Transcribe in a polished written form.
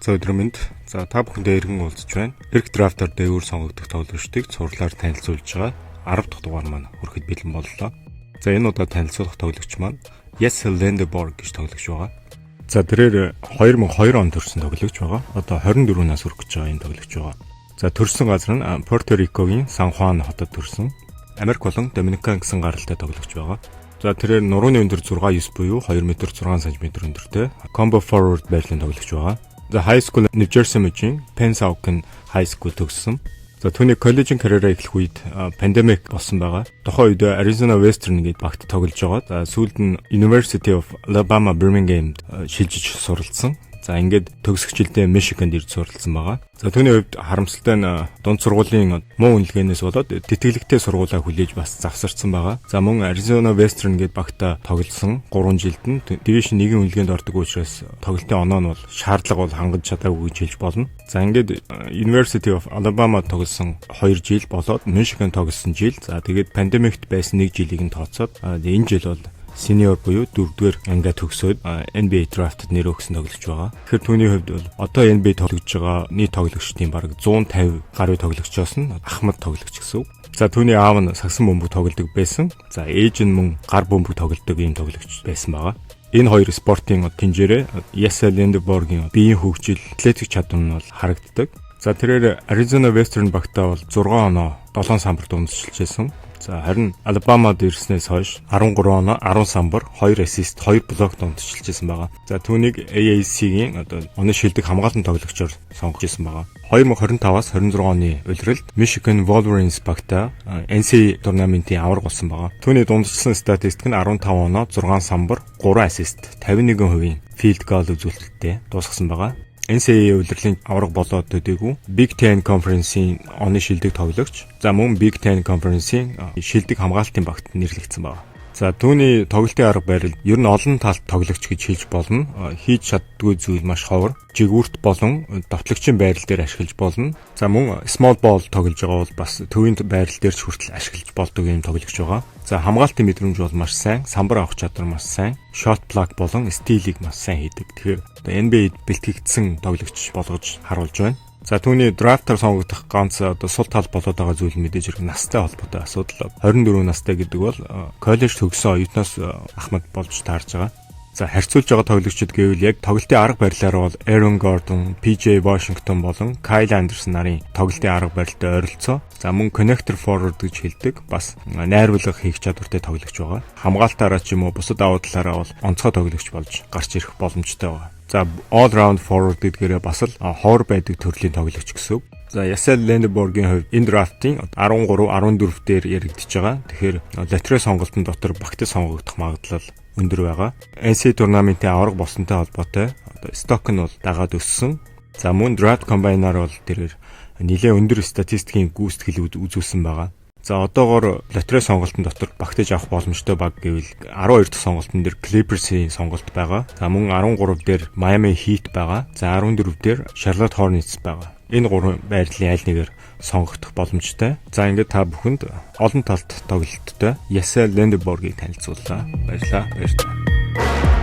За, өдрийн мэнд. За, та бүхэндээ эргэн уулзж байна. Эрх draft аар дээгүүр сонгогдох тоглогчдыг цувралаар танилцуулж байгаа 10 дахь дугаар маань хүрэхэд бэлэн боллоо. За, энэ удаа танилцуулах тоглогч маань Jesse Lendeborg гэж тоглогч байгаа. За, тэрээр 2002 онд төрсэн тоглогч байгаа. Одоо 24 нас хүрэх гэж байгаа энэ тоглогч байгаа. За, төрсэн газар нь Пуэрто Рикогийн Сан Хуан хотод төрсэн. Америк болон Доминикан гэсэн гаралтай тоглогч байгаа. За, тэрээр нурууны өндөр 6-9 буюу 2 м 6 см өндөртэй combo forward байрлалын тоглогч байгаа. За, high school New Jersey мужийн Pennsauken High School төгссөн. За, түүний коллежийн карьераа эхлэх үед pandemic болсон байгаа. Тухайн үед Arizona Western гээд багт тоглож байгаа. За, сүүлд нь University of Alabama Birmingham-д шилжиж суралцсан. За, ингээд төгсөх жилдээ Мичиганд ирж суралцсан байгаа. За, түүний хувьд харамсалтай нь дунд сургуулийн муу үнэлгээнээс болоод тэтгэлэгтэй сургуулаа хүлээж бас завсарсан байгаа. За, мөн Arizona Western гээд багта тоглосон 3 жилд нь Division 1-ийн үнэлгээнд ордог учраас тоглолтын оноо нь бол шаардлага бол хангаж чадаагүй гэж хэлж болно. За, ингээд University of Alabama тоглосон 2 жил болоод Michigan тоглосон жил. За, тэгээд pandemic т байсан 1 жилийг нь тооцоод энэ жил бол senior буюу дөрөвдүгээр ангиа төгсөөд NBA draft д нэр өгсөн тоглогч байгаа. Тэгэхээр түүний хувьд бол одоо NBA тоглож байгаа нийт тоглогчдын бараг 150 гаруй тоглогчоос нь ахмад тоглогч гэсэн үг. За, түүний аав нь сагсан бөмбөг тоглодог байсан. За, ээж нь мөн гар бөмбөг тоглодог ийм тоглогч байсан байгаа. Энэ хоёр спортын хэмжээрээ Jesse Lendeborg-ийн биеийн хөгжил, атлетик чадвар нь бол харагддаг. За, тэрээр Arizona Western багтаа бол 6 оноо, 7 самбар дундчилж байсан. За, харин Алабамад ирснээс хойш 13 оноо, 10 самбар, 2 assist, 2 блок дундчилж байсан байгаа. За, түүнийг AAC-ийн одоо оны шилдэг хамгаалан тоглогчоор сонгож исэн байгаа. 2025-аас 26 оны улиралд Michigan Wolverines багтаа NCAA tournament ын аварга болсон байгаа. Түүний дундчилсан статистик нь 15 оноо, 6 самбар, 3 assist, 51% field goal үзүүлэлттэй дуусгасан байгаа. NCAA улирлын аварга болоод төдийгүй Big Ten Conference-ийн оны шилдэг тоглогч. За, мөн Big Ten Conference-ийн шилдэг хамгаалтын багт нэрлэгдсэн байна. За, түүний тоглолтын арга барил ер нь олон талт тоглогч гэж хэлж болно. Хийж чаддгүй зүйл маш ховор. Жигүүрт болон довтлогчийн байрал дээр ашиглаж болно. За, мөн small ball тоглож байгаа бол бас төвийн байрал дээр ч хүртэл ашиглаж болдог юм тоглогч байгаа. За, хамгаалтын мэдрэмж бол маш сайн, самбар авах чадвар маш сайн, shot block болон steal ийг маш сайн хийдэг. Тэгэхээр одоо NBA-д бэлтгэгдсэн тоглогч болгож харуулж байна. За, түүний draft аар сонгогдох ганц одоо сул тал болоод байгаа зүйл мэдээж хэрэг настай холбоотой асуудал. 24 настай гэдэг бол коллеж төгссөн оюутнаас ахмад болж таарж байгаа. За, харьцуулж байгаа тоглогчид гэвэл яг тоглолтын арга барилаар бол Aaron Gordon, PJ Washington болон Kyle Anderson нарын тоглолтын арга барилтай ойролцоо. За, мөн connector forward гэж хэлдэг. Бас найруулга хийх чадвартай тоглогч байгаа. Хамгаалтаараа ч юм уу бусад давуу талаараа бол онцгой тоглогч болж гарч ирэх боломжтой байгаа. За, all round forward гэдгээрээ бас л ховор байдаг төрлийн тоглогч гэсэн үг. За, Jesse Lendeborg-ийн хувьд энэ draft ын 13, 14 дээр яригдчихэж байгаа. Тэгэхээр лотерей сонголтын дотор багтад сонгогдох магадлал өндөр байгаа. NCAA tournament ын аварга болсонтой холбоотой одоо stock нь бол дагаад өссөн. За, мөн draft combine-аар бол тэрээр нэлээд өндөр статистикийн гүйцэтгэл үзүүлсэн байгаа. За, одоогоор лотерей сонголтын дотор багтаж авах боломжтой баг гэвэл 12 дахь сонголтын дээр Clippers-ийн сонголт байгаа. За, мөн 13 дээр Miami Heat байгаа. За, 14 дээр Charlotte Hornets байгаа. Энэ гурван байрлалын аль нэгээр сонгогдох боломжтой. За, ингээд та бүхэнд олон талт тоглолттой Jesse Lendeborg-ийг танилцууллаа. Баярлалаа. Баярлалаа.